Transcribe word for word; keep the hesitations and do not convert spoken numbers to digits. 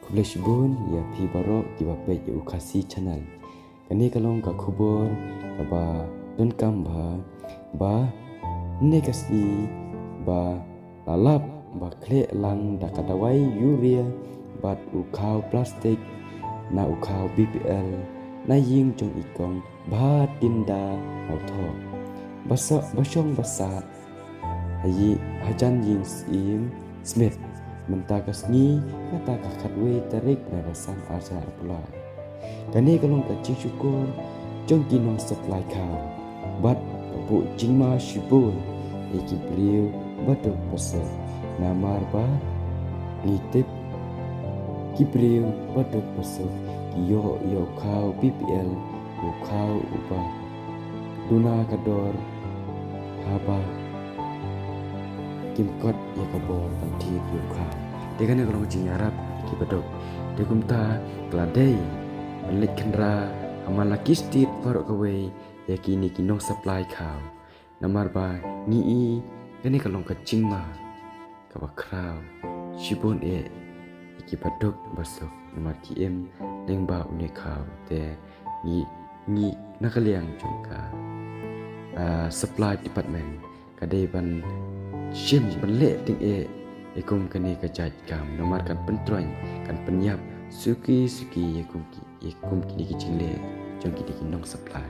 Khublei shibun ïa phi baroh kiba peit ïa u Khasi Channel. Kane ka long ka khubor kaba donkam bha ba ne ka sngi ba la lap ba khleh lang da ka dawai urea bad u khaw plastik na u khaw B P L na ïing jong i kong Bhatinda Hawthok. Ba shong ba sah ha ïing hajan ïing Syiem Smith mynta ka sngi kata ka khatwei tarik Naibasan arhajar arphew lai. Kane ka long ka jingshukor jong ki nong supply khaw bad ka buh jingma shibun ïa ki briew ba duk ba suk. Namar ba ngi tip ki briew ba duk ba suk ki ïoh ïa u khaw B P L, u khaw uba duna ka dor haba kim kot ïa ka bor ban thied ïa u khaw. Te kane ka long jingïarap ïa ki ba duk. Te kumta ka la dei ban leit khynra ha man la ki state baroh kawei ïa kine ki nong supply khaw. Namar ba ngi i kane ka long ka jingma kaba khraw shibun eh ïa ki ba duk ba suk namar ki im lyngba une u khaw. Te ngi ngi na ka liang jong ka, ah, supply department ka dei ban shim ban leh tyngeh ïa kum kane ka jait kam namar kan pyntroiñ, kan pynïap suki suki ïa kum ki, ïa kum kine ki jingleh jong kine ki nong supply.